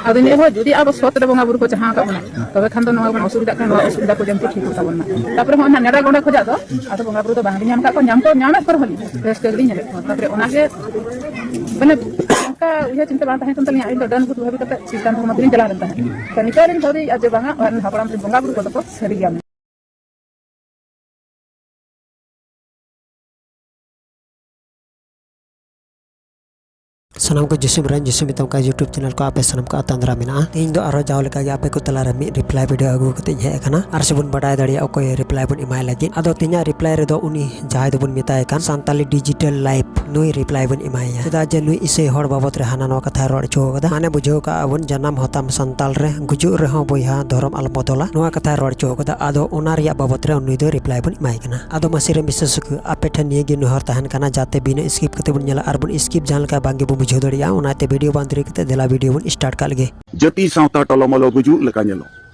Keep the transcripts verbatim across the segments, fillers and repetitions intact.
ᱟᱫᱚ ᱱᱤᱭᱟᱹ ᱦᱚᱸ ᱡᱩᱫᱤ ᱟᱵᱚ ᱥᱚᱛ ᱨᱮ ᱵᱚᱸᱜᱟ ᱵᱩᱨᱩ ᱠᱚ ᱪᱟᱦᱟᱣ ᱠᱟᱜ ᱵᱚᱱᱟ, ᱛᱚᱵᱮ ᱠᱷᱟᱱ ᱫᱚ ᱱᱚᱣᱟ ᱵᱚᱱ ᱚᱥᱩᱵᱤᱫᱷᱟᱜ ᱠᱟᱱᱟ, ᱱᱚᱣᱟ ᱚᱥᱩᱵᱤᱫᱷᱟ ᱠᱚ ᱡᱮᱢᱛᱤ ᱴᱷᱤᱠᱚᱜ ᱛᱟᱵᱚᱱ ᱢᱟ᱾ ᱛᱟᱯᱚᱨᱮ ᱦᱚᱸ ᱚᱱᱟ ᱱᱮᱰᱟ ᱜᱚᱸᱰᱟ ᱠᱷᱚᱡᱟᱜ ᱫᱚ ᱟᱫᱚ ᱵᱚᱸᱜᱟ ᱵᱩᱨᱩ ᱫᱚ ᱵᱟᱝ ᱧᱟᱢ ᱠᱟᱜ ᱠᱚ, ᱧᱟᱢ ᱠᱚ ᱧᱟᱢᱮᱫ ᱠᱚ ᱨᱮᱦᱚᱸ ᱞᱤᱧ ᱨᱟᱹᱥᱠᱟᱹ ᱜᱮᱞᱤᱧ ᱧᱮᱞᱮᱫ ᱠᱚᱣᱟ᱾ ᱛᱟᱯᱚᱨᱮ ᱚᱱᱟᱜᱮ ᱢᱟᱱᱮ ᱚᱱᱠᱟ ᱩᱭᱦᱟᱹᱨ ᱪᱤᱱᱛᱟᱹ ᱵᱟᱝ ᱛᱟᱦᱮᱸ ᱠᱟᱱ ᱛᱟᱹᱞᱤᱧᱟ᱾ ᱟᱹᱞᱤᱧ ᱫᱚ ᱰᱟᱹᱱ ᱵᱷᱩᱛ ᱵᱷᱟᱵᱤ ᱠᱟᱛᱮ ᱥᱤᱵ ᱫᱷᱚᱨᱢᱚ ᱛᱮᱞᱤᱧ ᱪᱟᱞᱟᱣ ᱞᱮᱱ ᱛᱟᱦᱮᱸᱫ᱾ ᱛᱚ ᱱᱤᱛᱚᱜ ᱞᱤᱧ ᱵᱷᱟᱹᱵᱤᱭᱮᱫᱼᱟ ᱡᱮ ᱵᱟᱝᱟ, ᱚᱲᱟᱜ ᱨᱮᱱ ᱦᱟᱯᱲᱟᱢ ᱨᱮᱱ ᱵᱚᱸᱜᱟ ᱵᱩᱨᱩ ᱠᱚᱫᱚ ᱠᱚ ᱥᱟᱹᱨᱤ ᱜᱮᱭᱟ᱾ ᱥᱟᱱᱟᱢ ᱠᱚ ᱡᱤᱥᱩ ᱢᱟᱨᱟᱝ ᱡᱤᱥᱩ ᱢᱮᱛᱟᱢ ᱠᱟᱱ YouTube channel ᱠᱚ ᱟᱯᱮ ᱥᱟᱱᱟᱢ ᱠᱚ ᱟᱛᱟᱝ ᱫᱟᱨᱟᱢ ᱢᱮᱱᱟᱜᱼᱟ᱾ ᱛᱮᱦᱮᱧ ᱫᱚ ᱟᱨᱦᱚᱸ ᱡᱟᱣ ᱞᱮᱠᱟ ᱜᱮ ᱟᱯᱮ ᱠᱚ ᱛᱟᱞᱟ ᱨᱮ ᱢᱤᱫ reply video ᱟᱹᱜᱩ ᱠᱟᱛᱮ ᱤᱧ ᱦᱮᱡ ᱟᱠᱟᱱᱟ᱾ ᱟᱨ ᱥᱮ ᱵᱚᱱ ᱵᱟᱰᱟᱭ ᱫᱟᱲᱮᱭᱟᱜᱼᱟ ᱚᱠᱚᱭ reply ᱵᱚᱱ ᱮᱢᱟᱭ ᱞᱟᱹᱜᱤᱫ᱾ ᱟᱫᱚ ᱛᱮᱦᱮᱧᱟᱜ reply ᱨᱮᱫᱚ ᱩᱱᱤ ᱡᱟᱦᱟᱸᱭ ᱫᱚᱵᱚᱱ ᱢᱮᱛᱟᱭ ᱠᱟᱱ ᱥᱟᱱᱛᱟᱞᱤ Digital Life, ᱱᱩᱭ reply ᱵᱚᱱ ᱮᱢᱟᱭᱟ᱾ ᱪᱮᱫᱟᱜ ᱡᱮ ᱱᱩᱭ ᱤᱥᱟᱹᱭ ᱦᱚᱲ ᱵᱟᱵᱚᱫ ᱨᱮ ᱦᱟᱱᱟ ᱱᱚᱣᱟ ᱠᱟᱛᱷᱟᱭ ᱨᱚᱲ ᱦᱚᱪᱚ ᱠᱟᱫᱟ᱾ ᱢᱟᱱᱮ ᱵᱩᱡᱷᱟᱹᱣ ᱠᱟᱜᱼᱟ ᱵᱚᱱ ᱡᱟᱱᱟᱢ ᱦᱚᱸᱛᱟᱢ ᱥᱟᱱᱛᱟᱞ ᱨᱮ, ᱜᱩᱡᱩᱜ ᱨᱮᱦᱚᱸ ᱵᱚᱭᱦᱟ ᱫᱷᱚᱨᱚᱢ ᱟᱞᱚᱢ ᱵᱚᱫᱚᱞᱟ, ᱱᱚᱣᱟ ᱠᱟᱛᱷᱟᱭ ᱨᱚᱲ ᱦᱚᱪᱚ ᱠᱟᱫᱟ᱾ ᱟᱫᱚ ᱚᱱᱟ ᱨᱮᱭᱟᱜ ᱵᱟᱵᱚᱫ ᱨᱮ ᱱᱩᱭ ᱫᱚ reply ᱵᱚᱱ ᱮᱢᱟᱭ ᱠᱟᱱᱟ᱾ ᱟᱫᱚ ᱢᱟᱹᱥᱤ ᱨᱮ ᱢᱤᱥᱮ ᱥᱩᱠᱷ, ᱟᱯᱮ ᱴᱷᱮᱱ ᱱᱤᱭᱟᱹ ᱜᱮ ᱱᱮᱦᱚᱨ ᱛᱟᱦᱮᱱ ᱠᱟᱱᱟ, ᱡᱟᱛᱮ ᱵᱤᱱᱟᱹ skip ᱠᱟᱛᱮ ᱵᱚᱱ ᱧᱮᱞᱟ ᱟᱨ ᱵᱚᱱ skip ᱡᱟᱦᱟᱸ ᱞᱮᱠᱟ ᱵᱟᱝ ᱜᱮᱵᱚᱱ ᱵᱩᱡᱷᱟᱹᱣ ᱫᱟᱲᱮᱭᱟᱜᱼᱟ᱾ ᱚᱱᱟᱛᱮ video ᱵᱟᱝ ᱫᱮᱨᱤ ᱠᱟᱛᱮ ᱫᱮᱞᱟ video ᱵᱚᱱ start ᱠᱟᱜ ᱞᱮᱜᱮ᱾ ᱡᱟᱹᱛᱤ ᱥᱟᱶᱛᱟ ᱴᱚᱞᱚᱢᱚᱞᱚ ᱜᱩᱡᱩᱜ ᱞᱮᱠᱟ ᱧᱮᱞᱚᱜ᱾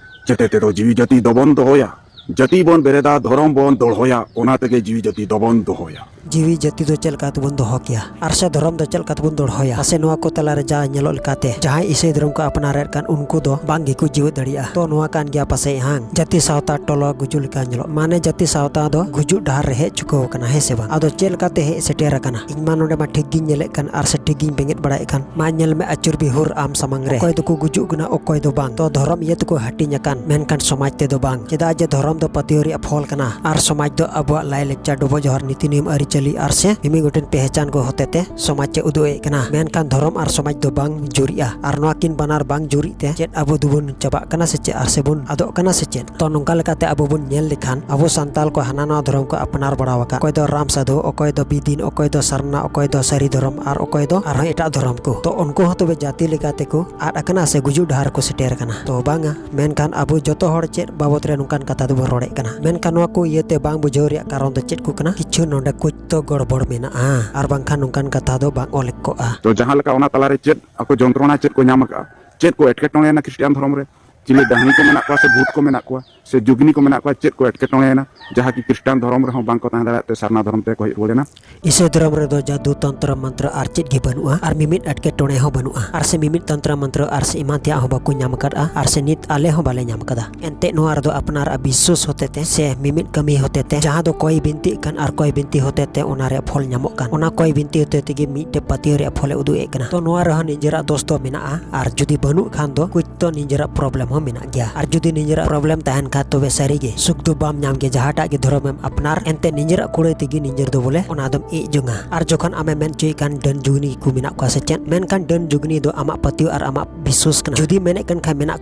ᱪᱮᱛᱮ ᱛᱮᱫᱚ ᱡᱤᱣᱤ ᱡᱟᱹᱛᱤ ᱫᱚᱵᱚᱱ ᱫᱚᱦᱚᱭᱟ᱾ ᱡᱟᱹᱛᱤ ᱵᱚᱱ ᱵᱮᱨᱮᱫᱟ, ᱫᱷᱚᱨᱚᱢ ᱵᱚᱱ ᱫᱚᱦᱚᱭᱟ, ᱚᱱᱟ ᱛᱮᱜᱮ ᱡᱤᱣᱤ ᱡᱟᱹᱛᱤ ᱫᱚᱵᱚᱱ ᱫᱚᱦᱚᱭᱟ᱾ ᱡᱤᱣᱤ ᱡᱟᱹᱛᱤ ᱫᱚ ᱪᱮᱫ ᱞᱮᱠᱟ ᱛᱮᱵᱚᱱ ᱫᱚᱦᱚ ᱠᱮᱭᱟ? ᱟᱨ ᱥᱮ ᱫᱷᱚᱨᱚᱢ ᱫᱚ ᱪᱮᱫ ᱞᱮᱠᱟ ᱛᱮᱵᱚᱱ ᱫᱚᱦᱚᱭᱟ? ᱯᱟᱥᱮ ᱱᱚᱣᱟ ᱠᱚ ᱛᱟᱞᱟᱨᱮ ᱡᱟ ᱧᱮᱞᱚᱜ ᱞᱮᱠᱟᱛᱮ ᱡᱟᱦᱟᱸᱭ ᱤᱥᱟᱹᱭ ᱫᱷᱚᱨᱚᱢ ᱠᱚ ᱟᱯᱱᱟᱨᱮᱫ ᱠᱟᱱ ᱩᱱᱠᱩ ᱫᱚ ᱵᱟᱝ ᱜᱮᱠᱚ ᱡᱤᱣᱮᱫ ᱫᱟᱲᱮᱭᱟᱜᱼᱟ᱾ ᱛᱚ ᱱᱚᱣᱟ ᱠᱟᱱ ᱜᱮᱭᱟ ᱯᱟᱥᱮᱡ ᱦᱟᱝ ᱡᱟᱹᱛᱤ ᱥᱟᱶᱛᱟ ᱴᱚᱞᱚ ᱜᱩᱡᱩᱜ ᱞᱮᱠᱟ ᱧᱮᱞᱚᱜ, ᱢᱟᱱᱮ ᱡᱟᱹᱛᱤ ᱥᱟᱶᱛᱟ ᱫᱚ ᱜᱩᱡᱩᱜ ᱰᱟᱦᱟᱨ ᱨᱮ ᱦᱮᱡ ᱪᱩᱠᱟᱹᱣ ᱟᱠᱟᱱᱟ, ᱦᱮᱸ ᱥᱮ ᱵᱟᱝ? ᱟᱫᱚ ᱪᱮᱫ ᱞᱮᱠᱟᱛᱮ ᱦᱮᱡ ᱥᱮᱴᱮᱨ ᱟᱠᱟᱱᱟ? ᱤᱧ ᱢᱟ ᱱᱚᱰᱮ ᱢᱟ ᱴᱷᱤᱠ ᱜᱤᱧ ᱧᱮᱞᱮᱫ ᱠᱟᱱ ᱟᱨ ᱥᱮ ᱴᱷᱤᱠ ᱜᱤᱧ ᱵᱮᱸᱜᱮᱫ ᱵᱟᱲᱟᱭᱮᱫ ᱠᱟᱱ᱾ ᱢᱟ ᱧᱮᱞ ᱢᱮ ᱟᱹᱪᱩᱨ ᱵᱤᱦᱩᱨ ᱟᱢ ᱥᱟᱢᱟᱝ ᱨᱮ᱾ ᱚᱠᱚᱭ ᱫᱚᱠᱚ ᱜᱩᱡᱩᱜ ᱠᱟᱱᱟ, ᱚᱠᱚᱭ ᱫᱚ ᱵᱟᱝ᱾ ᱛᱚ ᱫᱷᱚᱨᱚᱢ ᱤᱭᱟᱹ ᱛᱮᱠᱚ ᱦᱟᱹᱴᱤᱧ ᱟᱠᱟᱱ, ᱢᱮᱱᱠᱷᱟᱱ ᱥᱚᱢᱟᱡᱽ ᱛᱮᱫᱚ ᱵᱟᱝ᱾ ᱪᱮᱫᱟᱜ ᱡᱮ ᱫᱷᱚᱨᱚᱢ ᱫᱚ ᱯᱟᱹᱛᱭᱟᱹᱣ ᱨᱮᱭᱟᱜ ᱯᱷᱚᱞ ᱠᱟᱱᱟ ᱟᱨ ᱥᱚᱢᱟᱡᱽ ᱫᱚ ᱟᱵᱚᱣᱟᱜ ᱞᱟᱭ ᱞᱟᱠᱪᱟᱨ, ᱰᱚᱵᱚᱜ ᱡᱚᱦᱟᱨ, ᱱᱤᱛᱤ ᱱᱤᱭᱚᱢ, ᱟᱹᱨᱤᱪᱟᱹᱞᱤ ᱟᱨ ᱥᱮ ᱢᱤᱢᱤᱫ ᱜᱚᱴᱮᱱ ᱯᱮᱦᱪᱟᱱ ᱠᱚ ᱦᱚᱛᱮᱛᱮ ᱥᱚᱢᱟᱡᱽ ᱮ ᱩᱫᱩᱜ ᱮᱫ ᱠᱟᱱᱟ᱾ ᱢᱮᱱᱠᱷᱟᱱ ᱫᱷᱚᱨᱚᱢ ᱟᱨ ᱥᱚᱢᱟᱡᱽ ᱫᱚ ᱵᱟᱝ ᱡᱩᱨᱤᱜᱼᱟ᱾ ᱟᱨ ᱱᱚᱣᱟ ᱠᱤᱱ ᱵᱟᱱᱟᱨ ᱵᱟᱝ ᱡᱩᱨᱤᱜ ᱛᱮ ᱪᱮᱫ ᱟᱵᱚ ᱫᱚᱵᱚᱱ ᱪᱟᱵᱟᱜ ᱠᱟᱱᱟ ᱥᱮ ᱪᱮᱫ? ᱟᱨ ᱥᱮᱵᱚᱱ ᱟᱫᱚᱜ ᱠᱟᱱᱟ ᱥᱮ ᱪᱮᱫ? ᱛᱚ ᱱᱚᱝᱠᱟ ᱞᱮᱠᱟᱛᱮ ᱟᱵᱚ ᱵᱚᱱ ᱧᱮᱞ ᱞᱮᱠᱷᱟᱱ ᱟᱵᱚ ᱥᱟᱱᱛᱟᱞ ᱠᱚ ᱦᱟᱱᱟ ᱱᱟᱣᱟ ᱫᱷᱚᱨᱚᱢ ᱠᱚ ᱟᱯᱱᱟᱨ ᱵᱟᱲᱟ ᱟᱠᱟᱫ᱾ ᱚᱠᱚᱭ ᱫᱚ ᱨᱟᱢ ᱥᱟᱫᱷᱩ, ᱚᱠᱚᱭ ᱫᱚ ᱵᱤᱫᱤᱱ, ᱚᱠᱚᱭ ᱫᱚ ᱥᱟᱨᱱᱟ, ᱚᱠᱚᱭ ᱫᱚ ᱥᱟᱹᱨᱤ ᱫᱷᱚᱨᱚᱢ ᱟᱨ ᱚᱠᱚᱭ ᱫᱚ ᱟᱨᱦᱚᱸ ᱮᱴᱟᱜ ᱫᱷᱚᱨᱚᱢ ᱠᱚ᱾ ᱛᱚ ᱩᱱᱠᱩ ᱦᱚᱸ ᱛᱚᱵᱮ ᱡᱟᱹᱛᱤ ᱞᱮᱠᱟ ᱛᱮᱠᱚ ᱟᱫ ᱟᱠᱟᱱᱟ ᱥᱮ ᱜᱩᱡᱩᱜ ᱰᱟᱦᱟᱨ ᱠᱚ ᱥᱮᱴᱮᱨ ᱟᱠᱟᱱᱟ? ᱛᱚ ᱵᱟᱝᱟ, ᱢᱮᱱᱠᱷᱟᱱ ᱟᱵᱚ ᱡᱚᱛᱚ ᱦᱚᱲ ᱪᱮᱫ ᱵᱟᱵᱚᱛ ᱨᱮ ᱱᱚᱝᱠᱟᱱ ᱠᱟᱛᱷᱟ ᱫᱚᱵᱚᱱ ᱨᱚᱲᱮᱫ ᱠᱟᱱᱟ? ᱢᱮᱱᱠᱷᱟᱱ ᱱᱚᱣᱟ ᱠᱚ ᱤᱭᱟᱹᱛᱮ ᱵᱟᱝ ᱵᱩᱡᱷᱟᱹᱣ ᱨᱮᱭᱟᱜ ᱠᱟᱨᱚᱱ ᱫᱚ ᱪᱮᱫ ᱠᱚ ᱠᱟᱱᱟ? ᱠᱤᱪᱷᱩ ᱱᱚᱰᱮ ᱠᱩᱪ ᱛᱚ ᱜᱚᱲᱵᱚᱲ ᱢᱮᱱᱟᱜᱼᱟ, ᱟᱨ ᱵᱟᱝᱠᱷᱟᱱ ᱱᱚᱝᱠᱟᱱ ᱠᱟᱛᱷᱟ ᱫᱚ ᱵᱟᱝ ᱚᱞ ᱠᱚᱜᱼᱟ᱾ ᱛᱚ ᱡᱟᱦᱟᱸ ᱞᱮᱠᱟ ᱚᱱᱟ ᱛᱟᱞᱟᱨᱮ ᱪᱮᱫ ᱟᱠᱚ ᱡᱚᱱᱛᱨᱚᱬᱟ ᱪᱮᱫ ᱠᱚ ᱧᱟᱢ ᱟᱠᱟᱫᱼᱟ, ᱪᱮᱫ ᱠᱚ ᱮᱴᱠᱮᱴᱚᱬᱮ ᱮᱱᱟ ᱠᱷᱨᱤᱥᱴᱤᱭᱟᱱ ᱫᱷᱚᱨᱚᱢ ᱨᱮ, ᱪᱤᱞᱤ ᱰᱟᱹᱦᱱᱤ ᱠᱚ ᱢᱮᱱᱟᱜ ᱠᱚᱣᱟ ᱥᱮ ᱵᱷᱩᱛ ᱠᱚ ᱢᱮᱱᱟᱜ ᱠᱚᱣᱟ ᱥᱮ ᱡᱩᱜᱤᱱᱤ ᱠᱚ ᱢᱮᱱᱟᱜ ᱠᱚᱣᱟ, ᱪᱮᱫ ᱠᱚ ᱮᱴᱠᱮᱴᱚᱬᱮᱭᱮᱱᱟ, ᱡᱟᱦᱟᱸ ᱠᱤ ᱠᱷᱨᱤᱥᱴᱟᱱ ᱫᱷᱚᱨᱚᱢ ᱨᱮᱦᱚᱸ ᱵᱟᱝ ᱠᱚ ᱛᱟᱦᱮᱸ ᱫᱟᱲᱮᱭᱟᱜ ᱛᱮ ᱥᱟᱨᱱᱟ ᱫᱷᱚᱨᱚᱢ ᱛᱮᱠᱚ ᱦᱮᱡ ᱨᱩᱣᱟᱹᱲ ᱮᱱᱟ? ᱤᱥᱟᱹᱭ ᱫᱷᱚᱨᱚᱢ ᱨᱮᱫᱚ ᱡᱟᱫᱩ, ᱛᱚᱱᱛᱨᱚ, ᱢᱚᱱᱛᱨᱚ ᱟᱨ ᱪᱮᱫ ᱜᱮ ᱵᱟᱹᱱᱩᱜᱼᱟ, ᱟᱨ ᱢᱤᱢᱤᱫ ᱮᱴᱠᱮᱴᱚᱬᱮ ᱦᱚᱸ ᱵᱟᱹᱱᱩᱜᱼᱟ, ᱟᱨ ᱥᱮ ᱢᱤᱢᱤᱫ ᱛᱚᱱᱛᱨᱚ, ᱢᱚᱱᱛᱨᱚ ᱟᱨ ᱥᱮ ᱮᱢᱟᱱ ᱛᱮᱭᱟᱜ ᱦᱚᱸ ᱵᱟᱠᱚ ᱧᱟᱢ ᱟᱠᱟᱫᱼᱟ, ᱟᱨ ᱥᱮ ᱱᱤᱛ ᱟᱞᱮ ᱦᱚᱸ ᱵᱟᱞᱮ ᱧᱟᱢ ᱟᱠᱟᱫᱟ᱾ ᱮᱱᱛᱮᱫ, ᱱᱚᱣᱟ ᱨᱮᱫᱚ ᱟᱯᱱᱟᱨᱟᱜ ᱵᱤᱥᱥᱟᱹᱥ ᱦᱚᱛᱮᱛᱮ ᱥᱮ ᱢᱤᱢᱤᱫ ᱠᱟᱹᱢᱤ ᱦᱚᱛᱮᱛᱮ, ᱡᱟᱦᱟᱸ ᱫᱚ ᱠᱚᱭ ᱵᱤᱱᱛᱤᱜ ᱠᱟᱱ ᱟᱨ ᱠᱚᱭ ᱵᱤᱱᱛᱤ ᱦᱚᱛᱮᱛᱮ ᱚᱱᱟ ᱨᱮᱭᱟᱜ ᱯᱷᱚᱞ ᱧᱟᱢᱚᱜ ᱠᱟᱱ, ᱚᱱᱟ ᱠᱚᱭ ᱵᱤᱱᱛᱤ ᱦᱚᱛᱮᱛᱮ ᱜᱮ ᱢᱤᱫᱴᱮᱡ ᱯᱟᱹᱛᱭᱟᱹᱣ ᱨᱮᱭᱟᱜ ᱯᱷᱚᱞᱮ ᱩᱫᱩᱜ ᱮᱫ ᱠᱟᱱᱟ᱾ ᱛᱚ, ᱱᱚᱣᱟ ᱨᱮᱦᱚᱸ ᱱᱤᱡᱮᱨᱟᱜ ᱫᱳᱥ ᱫᱚ ᱢᱮᱱᱟᱜᱼᱟ, ᱟᱨ ᱡᱩᱫᱤ ᱵᱟᱹᱱᱩᱜ ᱠᱷᱟᱱ ᱫᱚ ᱠᱩᱪ ᱛᱚ ᱱᱤᱡᱮᱨᱟᱜ ᱯᱨᱚᱵᱞᱮᱢ ᱦᱚᱸ ᱢᱮᱱᱟᱜ ᱜᱮᱭᱟ᱾ ᱟᱨ ᱡᱩᱫᱤ ᱱᱤᱡᱮᱨᱟᱜ ᱯᱨᱚᱵᱞᱮᱢ ᱛᱟᱦᱮᱱ ᱠᱷᱟᱱ, ᱛᱚᱵᱮ ᱥᱟᱹᱨᱤ ᱜᱮ ᱥᱩᱠ ᱫᱚ ᱵᱟᱢ ᱧᱟᱢ ᱜᱮᱭᱟ᱾ ᱡᱟᱦᱟᱸᱴᱟᱜ ᱜᱮ ᱫᱷᱚᱨᱚᱢᱮᱢ ᱟᱯᱱᱟᱨ, ᱮᱱᱛᱮ ᱱᱤᱡᱮᱨᱟᱜ ᱠᱩᱲᱟᱹᱭ ᱛᱮᱜᱮ ᱱᱤᱡᱮᱨ ᱫᱚ ᱵᱚᱞᱮ ᱚᱱᱟ ᱫᱚᱢ ᱮᱡ ᱡᱚᱝᱟ᱾ ᱟᱨ ᱡᱚᱠᱷᱚᱱ ᱟᱢᱮᱢ ᱢᱮᱱ ᱦᱚᱪᱚᱭᱮᱫ ᱠᱟᱱ ᱰᱟᱹᱱ ᱡᱩᱜᱤᱱᱤ ᱠᱚ ᱢᱮᱱᱟᱜ ᱠᱚᱣᱟ ᱥᱮ ᱪᱮᱫ, ᱢᱮᱱᱠᱷᱟᱱ ᱰᱟᱹᱱ ᱡᱩᱜᱤᱱᱤ ᱫᱚ ᱟᱢᱟᱜ ᱯᱟᱹᱛᱭᱟᱹᱣ ᱟᱨ ᱟᱢᱟᱜ ᱵᱤᱥᱥᱟᱹᱥ ᱠᱟᱱᱟ᱾ ᱡᱩᱫᱤ ᱢᱮᱱᱮᱫ ᱠᱟᱱ ᱠᱷᱟᱱ ᱢᱮᱱᱟᱜ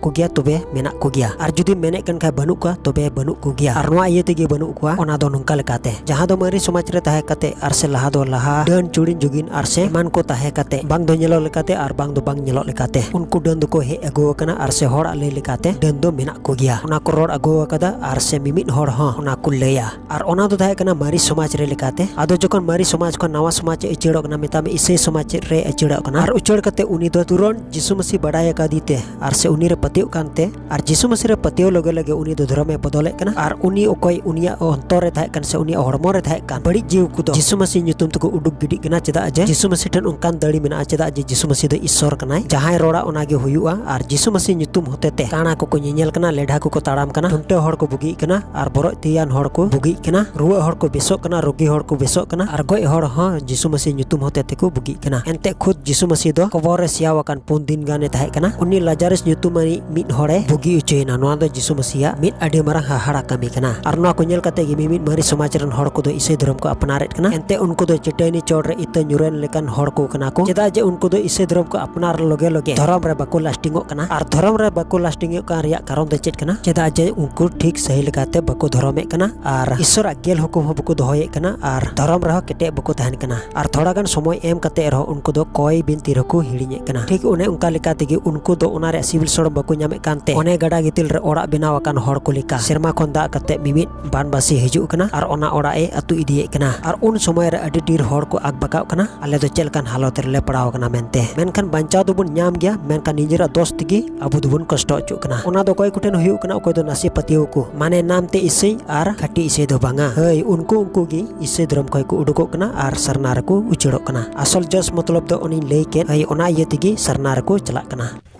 ᱠᱚᱜᱮᱭᱟ, ᱛᱚᱵᱮ ᱢᱮᱱᱟᱜ ᱠᱚᱜᱮᱭᱟ, ᱟᱨ ᱡᱩᱫᱤ ᱢᱮᱱᱮᱫ ᱠᱟᱱ ᱠᱷᱟᱱ ᱵᱟᱹᱱᱩᱜ ᱠᱚᱣᱟ, ᱛᱚᱵᱮ ᱵᱟᱹᱱᱩᱜ ᱠᱚᱜᱮᱭᱟ᱾ ᱟᱨ ᱱᱚᱣᱟ ᱤᱭᱟᱹ ᱛᱮᱜᱮ ᱵᱟᱹᱱᱩᱜ ᱠᱚᱣᱟ, ᱚᱱᱟ ᱫᱚ ᱱᱚᱝᱠᱟ ᱞᱮᱠᱟᱛᱮ, ᱡᱟᱦᱟᱸ ᱫᱚ ᱢᱟᱨᱮ ᱥᱚᱢᱟᱡᱽ ᱨᱮ ᱛᱟᱦᱮᱸ ᱠᱟᱛᱮ ᱟᱨ ᱥᱮ ᱞᱟᱦᱟ ᱫᱚ ᱞᱟᱦᱟ ᱰᱟᱹᱱ ᱪᱩᱲᱤᱱ ᱡᱩᱜᱤᱱ ᱟᱨ ᱥᱮ ᱮᱢᱟᱱ ᱠᱚ ᱛᱟᱦᱮᱸ ᱠᱟᱛᱮ, ᱵᱟᱝ ᱫᱚ ᱧᱮᱞᱚᱜ ᱞᱮᱠᱟᱛᱮ ᱟᱨ ᱵᱟᱝ ᱫᱚ ᱵᱟᱝ ᱧᱮᱞᱚᱜ ᱞᱮᱠᱟᱛᱮ, ᱩᱱᱠᱩ ᱰᱟᱹᱱ ᱫᱚᱠᱚ ᱦᱮᱡ ᱟᱹᱜᱩ ᱟᱠᱟᱱᱟ ᱟᱨ ᱥᱮ ᱦᱚᱲᱟᱜ ᱞᱟᱹᱭ ᱞᱮᱠᱟᱛᱮ ᱰᱟᱹᱱ ᱫᱚ ᱢᱮᱱᱟᱜ ᱠᱚᱜᱮᱭᱟ᱾ ᱚᱱᱟ ᱠᱚ ᱨᱚᱲ ᱟᱹᱜᱩ ᱟᱠᱟᱫᱟ ᱟᱨ ᱥᱮ ᱢᱤᱢᱤᱫ ᱦᱚᱲ ᱦᱚᱸ ᱚᱱᱟ ᱠᱚ ᱞᱟᱹᱭᱟ᱾ ᱟᱨ ᱚᱱᱟ ᱫᱚ ᱛᱟᱦᱮᱸ ᱠᱟᱱᱟ ᱢᱟᱨᱮ ᱥᱚᱢᱟᱡᱽ ᱨᱮ ᱞᱮᱠᱟᱛᱮ᱾ ᱟᱫᱚ ᱡᱚᱠᱷᱚᱱ ᱢᱟᱨᱮ ᱥᱚᱢᱟᱡᱽ ᱠᱷᱚᱱ ᱱᱟᱣᱟ ᱥᱚᱢᱟᱡᱽ ᱮ ᱩᱪᱟᱹᱲᱚᱜ ᱠᱟᱱᱟ, ᱢᱮᱛᱟᱜ ᱢᱮ ᱤᱥᱟᱹᱭ ᱥᱚᱢᱟᱡᱽ ᱨᱮ ᱩᱪᱟᱹᱲᱚᱜ ᱠᱟᱱᱟ, ᱟᱨ ᱩᱪᱟᱹᱲ ᱠᱟᱛᱮ ᱩᱱᱤ ᱫᱚ ᱛᱩᱨᱟᱹᱱ ᱡᱤᱥᱩ ᱢᱟᱹᱥᱤ ᱵᱟᱰᱟᱭ ᱟᱠᱟᱫᱮ ᱛᱮ ᱟᱨ ᱥᱮ ᱩᱱᱤ ᱨᱮ ᱯᱟᱹᱛᱭᱟᱹᱜ ᱠᱟᱱᱛᱮ, ᱟᱨ ᱡᱤᱥᱩ ᱢᱟᱹᱥᱤ ᱨᱮ ᱯᱟᱹᱛᱭᱟᱹᱣ ᱞᱚᱜᱮ ᱞᱚᱜᱮ ᱩᱱᱤ ᱫᱚ ᱫᱷᱚᱨᱚᱢᱮ ᱵᱚᱫᱚᱞᱮᱫ ᱠᱟᱱᱟ᱾ ᱟᱨ ᱩᱱᱤ ᱚᱠᱚᱭ ᱩᱱᱤᱭᱟᱜ ᱚᱱᱛᱚᱨ ᱨᱮ ᱛᱟᱦᱮᱸ ᱠᱟᱱ ᱥᱮ ᱩᱱᱤᱭᱟᱜ ᱦᱚᱲᱢᱚ ᱨᱮ ᱛᱟᱦᱮᱸ ᱠᱟᱱ ᱵᱟᱹᱲᱤᱡ ᱡᱤᱣᱤ ᱠᱚᱫᱚ ᱡᱤᱥᱩ ᱢᱟᱹᱥᱤ ᱧᱩᱛᱩᱢ ᱛᱮᱠᱚ ᱩᱰᱩᱠ ᱜᱤᱰᱤᱜ ᱠᱟᱱᱟ᱾ ᱪᱮᱫᱟᱜ ᱡᱮ ᱡᱤᱥᱩ ᱢᱟᱹᱥᱤ ᱴᱷᱮᱱ ᱚᱱᱠᱟᱱ ᱫᱟᱲᱮ ᱢᱮᱱᱟᱜᱼᱟ, ᱪᱮᱫᱟᱜ ᱡᱮ ᱡᱤᱥᱩ ᱢᱟᱹᱥᱤ ᱫᱚ ᱤᱥᱥᱚᱨ ᱠᱟᱱᱟᱭ᱾ ᱡᱟᱦᱟᱸᱭ ᱨᱚᱲᱟ ᱚᱱᱟ ᱜᱮ ᱦᱩᱭᱩᱜᱼᱟ, ᱟᱨ ᱡᱤᱥᱩ ᱢᱟᱹᱥᱤ ᱧᱩᱛᱩᱢ ᱦᱚᱛᱮ ᱛᱮ ᱠᱟᱬᱟ ᱠᱚᱠᱚ ᱧᱮᱧᱮᱞ ᱠᱟᱱᱟ, ᱞᱮᱰᱷᱟ ᱠᱚᱠᱚ ᱛᱟᱲᱟᱢ ᱠᱟᱱᱟ, ᱴᱷᱩᱱᱴᱟᱹ ᱦᱚᱲ ᱠᱚ ᱵᱩᱜᱤᱜ ᱠᱟᱱᱟ, ᱟᱨ ᱵᱚᱨᱚᱡ ᱛᱤᱭᱟᱱ ᱦᱚᱲ ᱠᱚ ᱵᱩᱜᱤᱜ ᱠᱟᱱᱟ, ᱨᱩᱣᱟᱹᱜ ᱦᱚᱲ ᱠᱚ ᱵᱮᱥᱚᱜ ᱠᱟᱱᱟ, ᱨᱳᱜᱤ ᱦᱚᱲ ᱠᱚ ᱵᱮᱥᱚᱜ ᱠᱟᱱᱟ, ᱟᱨ ᱜᱚᱡ ᱦᱚᱲ ᱦᱚᱸ ᱡᱤᱥᱩ ᱢᱟᱹᱥᱤ ᱧᱩᱛᱩᱢ ᱦᱚᱛᱮ ᱛᱮᱠᱚ ᱵᱩᱜᱤᱜ ᱠᱟᱱᱟ᱾ ᱮᱱᱛᱮ ᱠᱷᱩᱫ ᱡᱤᱥᱩ ᱢᱟᱹᱥᱤ ᱫᱚ ᱠᱚᱵᱚᱨ ᱨᱮ ᱥᱮᱭᱟᱣ ᱟᱠᱟᱱ ᱯᱩᱱ ᱫᱤᱱ ᱜᱟᱱᱮ ᱛᱟᱦᱮᱸ ᱠᱟᱱᱟ᱾ ᱩᱱᱤ ᱞᱟᱡᱟᱨᱤᱥ ᱧᱩᱛᱩᱢᱟᱱᱤᱡ ᱢᱤᱫ ᱦᱚᱲᱮ ᱵᱩᱜᱤ ᱚᱪᱚᱭᱮᱱᱟ᱾ ᱱᱚᱣᱟ ᱫᱚ ᱡᱤᱥᱩ ᱢᱟᱹᱥᱤᱭᱟᱜ ᱢᱤᱫ ᱟᱹᱰᱤ ᱢᱟᱨᱟᱝ ᱦᱟᱦᱟᱲᱟ ᱠᱟᱹᱢᱤ ᱠᱟᱱᱟ᱾ ᱟᱨ ᱱᱚᱣᱟ ᱠᱚ ᱧᱮᱞ ᱠᱟᱛᱮ ᱜᱮ ᱢᱤᱢᱤᱫ ᱢᱟᱨᱮ ᱥᱚᱢᱟᱡᱽ ᱨᱮᱱ ᱦᱚᱲ ᱠᱚᱫᱚ ᱤᱥᱟᱹᱭ ᱫᱷᱚᱨᱚᱢ ᱠᱚ ᱟᱯᱱᱟᱨᱮᱫ ᱠᱟᱱᱟ᱾ ᱮᱱᱛᱮ ᱩᱱᱠᱩ ᱫᱚ ᱪᱟᱹᱴᱟᱹᱱᱤ ᱪᱚᱴ ᱨᱮ ᱤᱛᱟᱹ ᱧᱩᱨᱮᱱ ᱞᱮᱠᱟᱱ ᱦᱚᱲ ᱠᱚ ᱠᱟᱱᱟ ᱠᱚ᱾ ᱪᱮᱫᱟᱜ ᱡᱮ ᱩᱱᱠᱩ ᱫᱚ ᱤᱥᱟᱹᱭ ᱫᱷᱚᱨᱚᱢ ᱠᱚ ᱟᱯᱱᱟᱨ ᱞᱚᱜᱮ ᱞᱚᱜᱮ ᱫᱷᱚᱨᱚᱢ ᱨᱮ ᱵᱟᱠᱚ ᱞᱟᱥᱴᱤᱝᱚᱜ ᱠᱟᱱᱟ᱾ ᱟᱨ ᱫᱷᱚᱨᱚᱢ ᱨᱮ ᱵᱟᱠᱚ ᱞᱟᱥᱴᱤᱝᱚᱜ ᱠᱟᱱ ᱨᱮᱭᱟᱜ ᱠᱟᱨᱚᱱ ᱫᱚ ᱪᱮᱫ ᱠᱟᱱᱟ? ᱪᱮᱫᱟᱜ ᱡᱮ ᱩᱱᱠᱩ ᱴᱷᱤᱠ ᱥᱟᱹᱦᱤ ᱞᱮᱠᱟᱛᱮ ᱵᱟᱠᱚ ᱫᱷᱚᱨᱚᱢᱮᱫ ᱠᱟᱱᱟ ᱟᱨ ᱤᱥᱥᱚᱨᱟᱜ ᱜᱮᱞ ᱦᱩᱠᱩᱢ ᱦᱚᱸ ᱵᱟᱠᱚ ᱫᱚᱦᱚᱭᱮᱫ ᱠᱟᱱᱟ ᱟᱨ ᱫᱷᱚᱨᱚᱢ ᱨᱮᱦᱚᱸ ᱠᱮᱴᱮᱡ ᱵᱟᱠᱚ ᱛᱟᱦᱮᱱ ᱠᱟᱱᱟ᱾ ᱟᱨ ᱛᱷᱚᱲᱟ ᱜᱟᱱ ᱥᱚᱢᱚᱭ ᱮᱢ ᱠᱟᱛᱮ ᱨᱮᱦᱚᱸ ᱩᱱᱠᱩ ᱫᱚ ᱠᱚᱭ ᱵᱤᱱᱛᱤ ᱨᱮᱦᱚᱸ ᱠᱚ ᱦᱤᱲᱤᱧᱮᱫ ᱠᱟᱱᱟ᱾ ᱴᱷᱤᱠ ᱚᱱᱮ ᱚᱱᱠᱟ ᱞᱮᱠᱟ ᱛᱮᱜᱮ ᱩᱱᱠᱩ ᱫᱚ ᱚᱱᱟ ᱨᱮᱭᱟᱜ ᱥᱤᱵᱤᱞ ᱥᱚᱲᱚᱢ ᱵᱟᱠᱚ ᱧᱟᱢᱮᱫ ᱠᱟᱱᱛᱮ, ᱚᱱᱮ ᱜᱟᱰᱟ ᱜᱤᱛᱤᱞ ᱨᱮ ᱚᱲᱟᱜ ᱵᱮᱱᱟᱣ ᱟᱠᱟᱱ ᱦᱚᱲ ᱠᱚ ᱞᱮᱠᱟ ᱥᱮᱨᱢᱟ ᱠᱷᱚᱱ ᱫᱟᱜ ᱠᱟᱛᱮ ᱢᱤᱢᱤᱫ ᱵᱟᱱᱵᱟᱥᱤ ᱦᱤᱡᱩᱜ ᱠᱟᱱᱟ ᱟᱨ ᱚᱱᱟ ᱚᱲᱟᱜ ᱮ ᱟᱹᱛᱩ ᱤᱫᱤᱭᱮᱫ ᱠᱟᱱᱟ᱾ ᱟᱨ ᱩᱱ ᱥᱚᱢᱚᱭ ᱨᱮ ᱟᱹᱰᱤ ᱰᱷᱮᱨ ᱦᱚᱲ ᱠᱚ ᱟᱠᱵᱟᱠᱟᱣ ᱠᱟᱱᱟ, ᱟᱞᱮ ᱫᱚ ᱪᱮᱫ ᱞᱮᱠᱟᱱ ᱦᱟᱞᱚᱛ ᱨᱮᱞᱮ ᱯᱟᱲᱟᱣ ᱟᱠᱟᱱᱟ ᱢᱮᱱᱛᱮ᱾ ᱢᱮᱱᱠᱷᱟᱱ ᱵᱟᱧᱪᱟᱣ ᱫᱚᱵᱚᱱ ᱧᱟᱢ ᱜᱮᱭᱟ, ᱢᱮᱱᱠᱷᱟᱱ ᱱᱤᱡᱮᱨᱟᱜ ᱫᱚᱥ ᱛᱮᱜᱮ ᱟᱵᱚ ᱫᱚᱵᱚᱱ ᱠᱚᱥᱴᱚ ᱦᱚᱪᱚᱜ ᱠᱟᱱᱟ᱾ ᱚᱱᱟ ᱫᱚ ᱚᱠᱚᱭ ᱠᱚᱴᱷᱮᱱ ᱦᱩᱭᱩᱜ ᱠᱟᱱᱟ? ᱚᱠᱚᱭ ᱫᱚ ᱱᱟᱥᱮ ᱯᱟᱹᱛᱭᱟᱹᱣ ᱠᱚ, ᱢᱟᱱᱮ ᱱᱟᱢ ᱛᱮ ᱤᱥᱟᱹᱭ ᱟᱨ ᱠᱷᱟᱹᱴᱤ ᱤᱥᱟᱹᱭ ᱫᱚ ᱵᱟᱝᱟ᱾ ᱦᱳᱭ, ᱩᱱᱠᱩ ᱩᱱᱠᱩ ᱜᱮ ᱤᱥᱟᱹᱭ ᱫᱷᱚᱨᱚᱢ ᱠᱷᱚᱱ ᱠᱚ ᱩᱰᱩᱠᱚᱜ ᱠᱟᱱᱟ ᱟᱨ ᱥᱟᱨᱱᱟ ᱨᱮᱠᱚ ᱩᱪᱟᱹᱲᱚᱜ ᱠᱟᱱᱟ᱾ ᱟᱥᱚᱞ ᱡᱚᱥ ᱢᱚᱛᱞᱚᱵ ᱫᱚ ᱚᱱᱮᱧ ᱞᱟᱹᱭ ᱠᱮᱫ, ᱦᱳᱭ, ᱚᱱᱟ ᱤᱭᱟᱹ ᱛᱮᱜᱮ ᱥᱟᱨᱱᱟ ᱨᱮᱠᱚ ᱪᱟᱞᱟᱜ ᱠᱟᱱᱟ᱾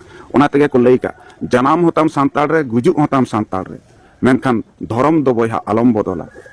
ᱚᱱᱟ ᱛᱮᱜᱮ ᱠᱚ ᱞᱟᱹᱭ ᱠᱟᱜ, ᱡᱟᱱᱟᱢ ᱦᱚᱸᱛᱟᱢ ᱥᱟᱱᱛᱟᱲ ᱨᱮ, ᱜᱩᱡᱩᱜ ᱦᱚᱸᱛᱟᱢ ᱥᱟᱱᱛᱟᱲ ᱨᱮ, ᱢᱮᱱᱠᱷᱟᱱ ᱫᱷᱚᱨᱚᱢ ᱫᱚ ᱵᱚᱭᱦᱟ ᱟᱞᱚᱢ ᱵᱚᱫᱚᱞᱟ᱾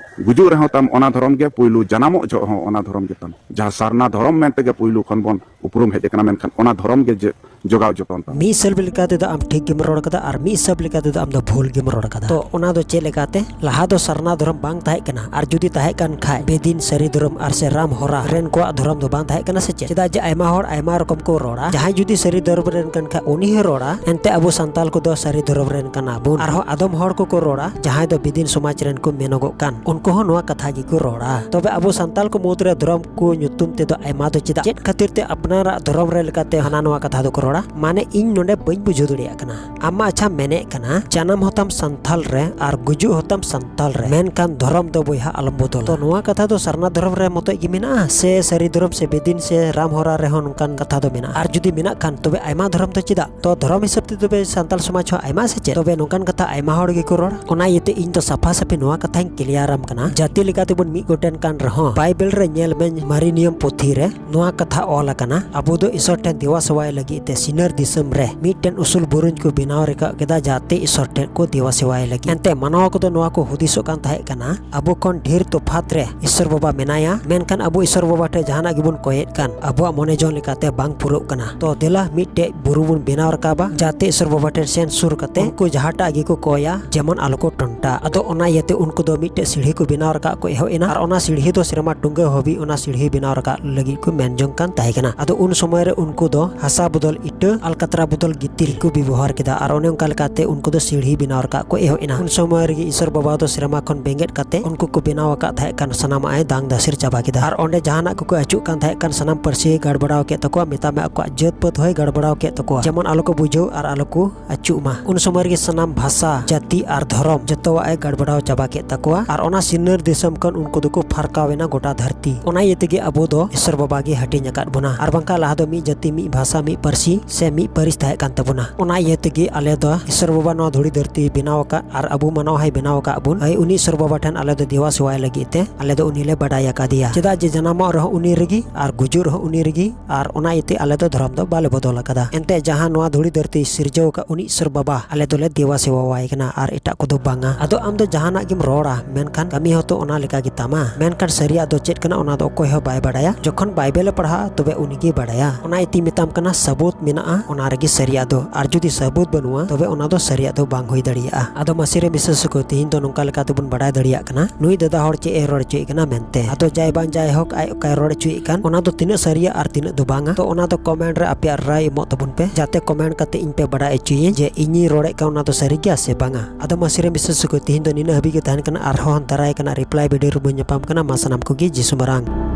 ᱜᱩᱡᱩᱜ ᱨᱮᱦᱚᱸ ᱛᱟᱢ ᱚᱱᱟ ᱫᱷᱚᱨᱚᱢ ᱜᱮ ᱯᱩᱭᱞᱩ, ᱡᱟᱱᱟᱢᱚᱜ ᱡᱚᱦᱚᱜ ᱦᱚᱸ ᱚᱱᱟ ᱫᱷᱚᱨᱚᱢ ᱜᱮ ᱛᱟᱢ᱾ ᱡᱟᱦᱟᱸ ᱥᱟᱨᱱᱟ ᱫᱷᱚᱨᱚᱢ ᱢᱮᱱᱛᱮ ᱜᱮ ᱯᱩᱭᱞᱩ ᱠᱷᱚᱱ ᱵᱚᱱ ᱩᱯᱨᱩᱢ ᱦᱮᱡ ᱟᱠᱟᱱᱟ, ᱢᱮᱱᱠᱷᱟᱱ ᱚᱱᱟ ᱫᱷᱚᱨᱚᱢ ᱜᱮ ᱡᱮ ᱡᱚᱜᱟᱣ ᱡᱚᱛᱚᱱ ᱛᱟᱢ᱾ ᱢᱤᱫ ᱦᱤᱥᱟᱹᱵ ᱞᱮᱠᱟ ᱛᱮᱫᱚ ᱟᱢ ᱴᱷᱤᱠ ᱜᱮᱢ ᱨᱚᱲ ᱠᱟᱫᱟ ᱟᱨ ᱢᱤᱫ ᱦᱤᱥᱟᱹᱵ ᱞᱮᱠᱟ ᱛᱮᱫᱚ ᱟᱢ ᱫᱚ ᱵᱷᱩᱞ ᱜᱮᱢ ᱨᱚᱲ ᱠᱟᱫᱟ᱾ ᱛᱚ ᱚᱱᱟ ᱫᱚ ᱪᱮᱫ ᱞᱮᱠᱟᱛᱮ? ᱞᱟᱦᱟ ᱫᱚ ᱥᱟᱨᱱᱟ ᱫᱷᱚᱨᱚᱢ ᱵᱟᱝ ᱛᱟᱦᱮᱸ ᱠᱟᱱᱟ, ᱟᱨ ᱡᱩᱫᱤ ᱛᱟᱦᱮᱸ ᱠᱟᱱ ᱠᱷᱟᱡ ᱵᱮᱫᱤᱱ ᱥᱟᱹᱨᱤ ᱫᱷᱚᱨᱚᱢ ᱟᱨ ᱥᱮ ᱨᱟᱢ ᱦᱚᱨᱟ ᱨᱮᱱ ᱠᱚᱣᱟᱜ ᱫᱷᱚᱨᱚᱢ ᱫᱚ ᱵᱟᱝ ᱛᱟᱦᱮᱸ ᱠᱟᱱᱟ ᱥᱮ ᱪᱮᱫ? ᱪᱮᱫᱟᱜ ᱡᱮ ᱟᱭᱢᱟ ᱦᱚᱲ ᱟᱭᱢᱟ ᱨᱚᱠᱚᱢ ᱠᱚ ᱨᱚᱲᱟ᱾ ᱡᱟᱦᱟᱸᱭ ᱡᱩᱫᱤ ᱥᱟᱹᱨᱤ ᱫᱷᱚᱨᱚᱢ ᱨᱮᱱ ᱠᱟᱱ ᱠᱷᱟᱡ ᱩᱱᱤ ᱦᱚᱸ ᱨᱚᱲᱟ, ᱮᱱᱛᱮ ᱟᱵᱚ ᱥᱟᱱᱛᱟᱞ ᱠᱚᱫᱚ ᱥᱟᱹᱨᱤ ᱫᱷᱚᱨᱚᱢ ᱨᱮᱱ ᱠᱟᱱᱟ ᱵᱚᱱ᱾ ᱟᱨᱦᱚᱸ ᱟᱫᱚᱢ ᱦᱚᱲ ᱠᱚᱠᱚ ᱨᱚᱲᱟ ᱡᱟᱦᱟᱸᱭ ᱫᱚ ᱵᱮᱫᱤᱱ ᱥᱚᱢᱟᱡᱽ ᱨᱮᱱ ᱠᱚ ᱢᱮᱱᱚᱜᱚᱜ ᱠᱟᱱ, ᱩᱱᱠᱩ ᱦᱚᱸ ᱱᱚᱣᱟ ᱠᱟᱛᱷᱟ ᱜᱮᱠᱚ ᱨᱚᱲᱟ᱾ ᱛᱚᱵᱮ ᱟᱵᱚ ᱥᱟᱱᱛᱟᱞ ᱠᱚ ᱢᱩᱫᱽᱨᱮ ᱫᱷᱚᱨᱚᱢ ᱠᱚ ᱧᱩᱛᱩᱢ ᱛᱮᱫᱚ ᱟᱭᱢᱟ ᱫᱚ ᱪᱮᱫᱟᱜ? ᱪᱮᱫ ᱠᱷᱟᱹᱛᱤᱨ ᱛᱮ ᱟᱯᱱᱟᱨᱟᱜ ᱫᱷᱚᱨᱚᱢ ᱨᱮ ᱞᱮᱠᱟᱛᱮ ᱦᱟᱱᱟ ᱱᱚᱣᱟ ᱠᱟᱛᱷᱟ ᱫᱚᱠᱚ ᱨᱚᱲᱟ? ᱢᱟᱱᱮ ᱤᱧ ᱱᱚᱰᱮ ᱵᱟᱹᱧ ᱵᱩᱡᱷᱟᱹᱣ ᱫᱟᱲᱮᱭᱟᱜ ᱠᱟᱱᱟ᱾ ᱟᱢ ᱢᱟ ᱟᱪᱪᱷᱟ ᱢᱮᱱᱮᱫ ᱠᱟᱱᱟ ᱡᱟᱱᱟᱢ ᱦᱚᱸᱛᱟᱢ ᱥᱟᱱᱛᱟᱞ ᱨᱮ ᱟᱨ ᱜᱩᱡᱩᱜ ᱦᱚᱸᱛᱟᱢ ᱥᱟᱱᱛᱟᱞ ᱨᱮ, ᱢᱮᱱᱠᱷᱟᱱ ᱫᱷᱚᱨᱚᱢ ᱫᱚ ᱵᱚᱭᱦᱟ ᱟᱞᱚᱢ ᱵᱚᱫᱚᱞᱟ᱾ ᱛᱚ ᱱᱚᱣᱟ ᱠᱟᱛᱷᱟ ᱫᱚ ᱥᱟᱨᱱᱟ ᱫᱷᱚᱨᱚᱢ ᱨᱮ ᱢᱚᱛᱚᱡ ᱜᱮ ᱢᱮᱱᱟᱜᱼᱟ ᱥᱮ ᱥᱟᱹᱨᱤ ᱫᱷᱚᱨᱚᱢ ᱥᱮ ᱵᱮᱫᱤᱱ ᱥᱮ ᱨᱟᱢ ᱦᱚᱨᱟ ᱨᱮᱦᱚᱸ ᱱᱚᱝᱠᱟᱱ ᱠᱟᱛᱷᱟ ᱫᱚ ᱢᱮᱱᱟᱜᱼᱟ? ᱟᱨ ᱡᱩᱫᱤ ᱢᱮᱱᱟᱜ ᱠᱷᱟᱱ ᱛᱚᱵᱮ ᱟᱭᱢᱟ ᱫᱷᱚᱨᱚᱢ ᱫᱚ ᱪᱮᱫᱟᱜ? ᱛᱚ ᱫᱷᱚᱨᱚᱢ ᱦᱤᱥᱟᱹᱵ ᱛᱮ ᱛᱚᱵᱮ ᱥᱟᱱᱛᱟᱞ ᱥᱚᱢᱟᱡᱽ ᱦᱚᱸ ᱟᱭᱢᱟ ᱥᱮ ᱪᱮᱫ? ᱛᱚᱵᱮ ᱱᱚᱝᱠᱟᱱ ᱠᱟᱛᱷᱟ ᱟᱭᱢᱟ ᱦᱚᱲ ᱜᱮᱠᱚ ᱨᱚᱲᱟ᱾ ᱚᱱᱟ ᱤᱭᱟᱹᱛᱮ ᱤᱧ ᱫᱚ ᱥᱟᱯᱷᱟ ᱥᱟᱹᱯᱷᱤ ᱱᱚᱣᱟ ᱠᱟᱛᱷᱟᱧ ᱠᱞᱤᱭᱟᱨᱟᱢ ᱠᱟᱱᱟ᱾ ᱡᱟᱹᱛᱤ ᱞᱮᱠᱟᱛᱮ ᱵᱚᱱ ᱢᱤᱫ ᱜᱚᱴᱮᱱ ᱠᱟᱱ ᱨᱮᱦᱚᱸ, ᱵᱟᱭᱵᱮᱞ ᱨᱮ ᱧᱮᱞ ᱢᱮ, ᱢᱟᱨᱮ ᱱᱤᱭᱚᱢ ᱯᱩᱛᱷᱤ ᱨᱮ ᱱᱚᱣᱟ ᱠᱟᱛᱷᱟ ᱚᱞ ᱟᱠᱟᱱᱟ, ᱟᱵᱚ ᱫᱚ ᱤᱥᱚᱨ ᱴᱷᱮᱱ ᱫᱮᱣᱟ ᱥᱮᱣᱟᱭ ᱞᱟᱹᱜᱤᱫ ᱛᱮ ᱥᱤᱱᱟᱹᱨ ᱫᱤᱥᱚᱢ ᱨᱮ ᱢᱤᱫᱴᱮᱱ ᱩᱥᱩᱞ ᱵᱩᱨᱩᱧ ᱠᱚ ᱵᱮᱱᱟᱣ ᱨᱟᱠᱟᱵ ᱠᱮᱫᱟ, ᱡᱟᱛᱮ ᱤᱥᱚᱨ ᱴᱷᱮᱱ ᱠᱚ ᱫᱮᱣᱟ ᱥᱮᱣᱟᱭ ᱞᱟᱹᱜᱤᱫ᱾ ᱮᱱᱛᱮ ᱢᱟᱱᱣᱟ ᱠᱚᱫᱚ ᱱᱚᱣᱟ ᱠᱚ ᱦᱩᱫᱤᱥᱚᱜ ᱠᱟᱱ ᱛᱟᱦᱮᱸ ᱠᱟᱱᱟ, ᱟᱵᱚ ᱠᱷᱚᱱ ᱰᱷᱮᱨ ᱛᱚᱯᱷᱟᱛ ᱨᱮ ᱤᱥᱚᱨ ᱵᱟᱵᱟ ᱢᱮᱱᱟᱭᱟ, ᱢᱮᱱᱠᱷᱟᱱ ᱟᱵᱚ ᱤᱥᱚᱨ ᱵᱟᱵᱟ ᱴᱷᱮᱱ ᱡᱟᱦᱟᱱᱟᱜ ᱜᱮᱵᱚᱱ ᱠᱚᱭᱮᱫ ᱠᱟᱱ, ᱟᱵᱚᱣᱟᱜ ᱢᱚᱱᱮ ᱡᱚᱝ ᱞᱮᱠᱟᱛᱮ ᱵᱟᱝ ᱯᱩᱨᱟᱹᱜ ᱠᱟᱱᱟ᱾ ᱛᱚ ᱫᱮᱞᱟ ᱢᱤᱫᱴᱮᱡ ᱵᱩᱨᱩ ᱵᱚᱱ ᱵᱮᱱᱟᱣ ᱨᱟᱠᱟᱵᱟ, ᱡᱟᱛᱮ ᱤᱥᱚᱨ ᱵᱟᱵᱟ ᱴᱷᱮᱱ ᱥᱮᱱ ᱥᱩᱨ ᱠᱟᱛᱮ ᱩᱱᱠᱩ ᱡᱟᱦᱟᱸᱴᱟᱜ ᱜᱮᱠᱚ ᱠᱚᱭᱟ, ᱡᱮᱢᱚᱱ ᱟᱞᱚ ᱠᱚ ᱴᱚᱱᱴᱟ᱾ ᱟᱫᱚ ᱚᱱᱟ ᱤᱭᱟᱹᱛᱮ ᱩᱱᱠᱩ ᱫᱚ ᱢᱤᱫᱴᱮᱡ ᱥᱤᱲᱦᱤ ᱠᱚ ᱵᱮᱱᱟᱣ ᱨᱟᱠᱟᱵ ᱠᱚ ᱮᱦᱚᱵ ᱮᱱᱟ, ᱟᱨ ᱚᱱᱟ ᱥᱤᱲᱦᱤ ᱫᱚ ᱥᱮᱨᱢᱟ ᱴᱩᱸᱜᱟᱹ ᱦᱟᱹᱵᱤᱡ ᱚᱱᱟ ᱥᱤᱲᱦᱤ ᱵᱮᱱᱟᱣ ᱨᱟᱠᱟᱵ ᱞᱟᱹᱜᱤᱫ ᱠᱚ ᱢᱮᱱ ᱡᱚᱝ ᱠᱟᱱ ᱛᱟᱦᱮᱸ ᱠᱟᱱᱟ᱾ ᱟᱫᱚ ᱩᱱ ᱥᱚᱢᱚᱭ ᱨᱮ ᱩᱱᱠᱩ ᱫᱚ ᱦᱟᱥᱟ ᱵᱚᱫᱚᱞ ᱤᱴᱟᱹ, ᱟᱞᱠᱟᱛᱨᱟ ᱵᱚᱫᱚᱞ ᱜᱤᱛᱤᱞ ᱠᱚ ᱵᱮᱵᱚᱦᱟᱨ ᱠᱮᱫᱟ, ᱟᱨ ᱚᱱᱮ ᱚᱱᱠᱟ ᱞᱮᱠᱟᱛᱮ ᱩᱱᱠᱩ ᱫᱚ ᱥᱤᱲᱦᱤ ᱵᱮᱱᱟᱣ ᱨᱟᱠᱟᱵ ᱠᱚ ᱮᱦᱚᱵ ᱮᱱᱟ᱾ ᱩᱱ ᱥᱚᱢᱚᱭ ᱨᱮᱜᱮ ᱤᱥᱚᱨ ᱵᱟᱵᱟ ᱫᱚ ᱥᱮᱨᱢᱟ ᱠᱷᱚᱱ ᱵᱮᱸᱜᱮᱫ ᱠᱟᱛᱮ ᱩᱱᱠᱩ ᱠᱚ ᱵᱮᱱᱟᱣ ᱟᱠᱟᱫ ᱛᱟᱦᱮᱸ ᱠᱟᱱ ᱥᱟᱱᱟᱢᱟᱜ ᱮ ᱫᱟᱝ ᱫᱟᱥᱤᱨ ᱪᱟᱵᱟ ᱠᱮᱫᱟ, ᱟᱨ ᱚᱸᱰᱮ ᱡᱟᱦᱟᱱᱟᱜ ᱠᱚᱠᱚ ᱟᱹᱪᱩᱜ ᱠᱟᱱ ᱛᱟᱦᱮᱸ ᱠᱟᱱ ᱥᱟᱱᱟᱢ ᱯᱟᱹᱨᱥᱤ ᱜᱟᱲᱵᱟᱲᱟᱣ ᱠᱮᱫ ᱛᱟᱠᱚᱣᱟ, ᱢᱮᱛᱟᱜ ᱢᱮ ᱟᱠᱚᱣᱟᱜ ᱡᱟᱹᱛ ᱯᱟᱹᱛ ᱦᱚᱸᱭ ᱜᱟᱲᱵᱟᱲᱟᱣ ᱠᱮᱫ ᱛᱟᱠᱚᱣᱟ, ᱡᱮᱢᱚᱱ ᱟᱞᱚ ᱠᱚ ᱵᱩᱡᱷᱟᱹᱣ ᱟᱨ ᱟᱞᱚ ᱠᱚ ᱟᱹᱪᱩᱜ ᱢᱟ᱾ ᱩᱱ ᱥᱚᱢᱚᱭ ᱨᱮᱜᱮ ᱥᱟᱱᱟᱢ ᱵᱷᱟᱥᱟ, ᱡᱟᱹᱛᱤ ᱟᱨ ᱫᱷᱚᱨᱚᱢ ᱡᱚᱛᱚᱣᱟᱜ ᱮ ᱜᱟᱲᱵᱟᱲᱟᱣ ᱪᱟᱵᱟ ᱠᱮᱫ ᱛᱟᱠᱚᱣᱟ, ᱟᱨ ᱚᱱᱟ ᱥᱤᱧᱚᱛ ᱫᱤᱥᱚᱢ ᱠᱷᱚᱱ ᱩᱱᱠᱩ ᱫᱚᱠᱚ ᱯᱷᱟᱨᱠᱟᱣ ᱮᱱᱟ ᱜᱚᱴᱟ ᱫᱷᱟᱹᱨᱛᱤ᱾ ᱚᱱᱟ ᱤᱭᱟᱹ ᱛᱮᱜᱮ ᱟᱵᱚ ᱫᱚ ᱤᱥᱚᱨ ᱵᱟᱵᱟ ᱜᱮ ᱦᱟᱹᱴᱤᱧ ᱟᱠᱟᱫ ᱵᱚᱱᱟ᱾ ᱟᱨ ᱵᱟᱝᱠᱷᱟᱱ ᱞᱟᱦᱟ ᱫᱚ ᱢᱤᱫ ᱡᱟᱹᱛᱤ, ᱢᱤᱫ ᱵᱷᱟᱥᱟ, ᱢᱤᱫ ᱯᱟᱹᱨᱥᱤ ᱥᱮ ᱢᱤᱫ ᱯᱟᱹᱨᱤᱥ ᱛᱟᱦᱮᱸ ᱠᱟᱱ ᱛᱟᱵᱚᱱᱟ᱾ ᱚᱱᱟ ᱤᱭᱟᱹ ᱛᱮᱜᱮ ᱟᱞᱮ ᱫᱚ ᱤᱥᱚᱨ ᱵᱟᱵᱟ ᱱᱚᱣᱟ ᱫᱷᱩᱲᱤ ᱫᱷᱟᱹᱨᱛᱤ ᱵᱮᱱᱟᱣ ᱟᱠᱟᱫ ᱟᱨ ᱟᱵᱚ ᱢᱟᱱᱟᱣ ᱦᱚᱸᱭ ᱵᱮᱱᱟᱣ ᱟᱠᱟᱫ ᱵᱚᱱ, ᱦᱳᱭ, ᱩᱱᱤ ᱤᱥᱚᱨ ᱵᱟᱵᱟ ᱴᱷᱮᱱ ᱟᱞᱮ ᱫᱚ ᱫᱮᱣᱟ ᱥᱮᱣᱟᱭ ᱞᱟᱹᱜᱤᱫ ᱛᱮ ᱟᱞᱮ ᱫᱚ ᱩᱱᱤ ᱞᱮ ᱵᱟᱰᱟᱭ ᱟᱠᱟᱫᱮᱭᱟ᱾ ᱪᱮᱫᱟᱜ ᱡᱮ ᱡᱟᱱᱟᱢᱚᱜ ᱨᱮᱦᱚᱸ ᱩᱱᱤ ᱨᱮᱜᱮ ᱟᱨ ᱜᱩᱡᱩᱜ ᱨᱮᱦᱚᱸ ᱩᱱᱤ ᱨᱮᱜᱮ, ᱟᱨ ᱚᱱᱟ ᱤᱭᱟᱹᱛᱮ ᱟᱞᱮ ᱫᱚ ᱫᱷᱚᱨᱚᱢ ᱫᱚ ᱵᱟᱞᱮ ᱵᱚᱫᱚᱞ ᱟᱠᱟᱫᱟ᱾ ᱮᱱᱛᱮ ᱡᱟᱦᱟᱸ ᱱᱚᱣᱟ ᱫᱷᱩᱲᱤ ᱫᱷᱟᱹᱨᱛᱤ ᱥᱤᱨᱡᱟᱹᱣ ᱟᱠᱟᱫ ᱩᱱᱤ ᱤᱥᱚᱨ ᱵᱟᱵᱟ ᱟᱞᱮ ᱫᱚᱞᱮ ᱫᱮᱣᱟ ᱥᱮᱣᱟᱣᱟᱭ ᱠᱟᱱᱟ ᱟᱨ ᱮᱴᱟᱜ ᱠᱚᱫᱚ ᱵᱟᱝᱟ᱾ ᱟᱫᱚ ᱟᱢ ᱫᱚ ᱡᱟᱦᱟᱱᱟᱜ ᱜᱮᱢ ᱨᱚᱲᱟ, ᱢᱮᱱᱠᱷᱟᱱ ᱠᱟᱹᱢᱤ ᱦᱚᱸᱛᱚ ᱚᱱᱟ ᱞᱮᱠᱟ ᱜᱮ ᱛᱟᱢᱟ᱾ ᱢᱮᱱᱠᱷᱟᱱ ᱥᱟᱹᱨᱤᱭᱟᱜ ᱫᱚ ᱪᱮᱫ ᱠᱟᱱᱟ, ᱚᱱᱟ ᱫᱚ ᱚᱠᱚᱭ ᱦᱚᱸ ᱵᱟᱭ ᱵᱟᱰᱟᱭᱟ᱾ ᱡᱚᱠᱷᱚᱱ ᱵᱟᱭᱵᱮᱞ ᱮ ᱯᱟᱲᱦᱟᱜᱼᱟ, ᱛᱚᱵᱮ ᱩᱱᱤ ᱜᱮ ᱵᱟᱰᱟᱭᱟ᱾ ᱚᱱᱟ ᱤᱭᱟᱹᱛᱮᱧ ᱢᱮᱛᱟᱢ ᱠᱟᱱᱟ, ᱥᱟᱹᱵᱩᱛ ᱢᱮᱱᱟᱜᱼᱟ, ᱚᱱᱟ ᱨᱮᱜᱮ ᱥᱟᱹᱨᱤᱭᱟᱜ ᱫᱚ᱾ ᱟᱨ ᱡᱩᱫᱤ ᱥᱟᱹᱵᱩᱛ ᱵᱟᱹᱱᱩᱜᱼᱟ, ᱛᱚᱵᱮ ᱚᱱᱟ ᱫᱚ ᱥᱟᱹᱨᱤᱭᱟᱜ ᱫᱚ ᱵᱟᱝ ᱦᱩᱭ ᱫᱟᱲᱮᱭᱟᱜᱼᱟ᱾ ᱟᱫᱚ ᱢᱟᱥᱮ ᱨᱮ ᱢᱤᱥᱮᱥ ᱠᱚ, ᱛᱤᱦᱤᱧ ᱫᱚ ᱱᱚᱝᱠᱟ ᱞᱮᱠᱟ ᱛᱮᱵᱚᱱ ᱵᱟᱰᱟᱭ ᱫᱟᱲᱮᱭᱟᱜ ᱠᱟᱱᱟ ᱱᱩᱭ ᱫᱟᱫᱟ ᱦᱚᱲ ᱪᱮᱫ ᱮ ᱨᱚᱲ ᱦᱚᱪᱚᱭᱮᱫ ᱠᱟᱱᱟ ᱢᱮᱱᱛᱮ᱾ ᱟᱫᱚ ᱡᱟᱭ ᱵᱟᱝ ᱡᱟᱭ ᱦᱳᱠ, ᱟᱡ ᱚᱠᱟᱭ ᱨᱚᱲ ᱦᱚᱪᱚᱭᱮᱫ ᱠᱟᱱ, ᱚᱱᱟ ᱫᱚ ᱛᱤᱱᱟᱹᱜ ᱥᱟᱹᱨᱤᱭᱟ ᱟᱨ ᱛᱤᱱᱟᱹᱜ ᱫᱚ ᱵᱟᱝᱟ, ᱛᱚ ᱚᱱᱟ ᱫᱚ ᱠᱚᱢᱮᱱᱴ ᱨᱮ ᱟᱯᱮᱭᱟᱜ ᱨᱟᱭ ᱮᱢᱚᱜ ᱛᱟᱵᱚᱱ ᱯᱮ, ᱡᱟᱛᱮ ᱠᱚᱢᱮᱱᱴ ᱠᱟᱛᱮ ᱤᱧ ᱯᱮ ᱵᱟᱰᱟᱭ ᱦᱚᱪᱚᱭᱟᱹᱧ ᱡᱮ ᱤᱧᱤᱧ ᱨᱚᱲᱮᱫ ᱠᱟᱱ ᱚᱱᱟ ᱫᱚ ᱥᱟᱹᱨᱤ ᱜᱮᱭᱟ ᱥᱮ ᱵᱟᱝᱟ᱾ ᱟᱫᱚ ᱢᱟᱥᱮ ᱨᱮ ᱢᱤᱥᱮᱥ ᱠᱚ, ᱛᱤᱦᱤᱧ ᱫᱚ ᱱᱤᱱᱟᱹᱜ ᱦᱟᱹᱵᱤᱡ ᱜᱮ ᱛᱟᱦᱮᱱ ᱠᱟᱱᱟ᱾ ᱟᱨᱦᱚᱸ ᱫᱟᱨᱟᱭ ᱠᱟᱱᱟ ᱨᱤᱯᱞᱟᱭ ᱵᱷᱤᱰᱤᱭᱳ ᱨᱮᱵᱚᱱ ᱧᱟᱯᱟᱢ ᱠᱟᱱᱟ᱾ ᱢᱟ ᱥᱟᱱᱟᱢ ᱠᱚᱜᱮ ᱡᱤᱥᱩ ᱢᱟᱨᱟᱝ᱾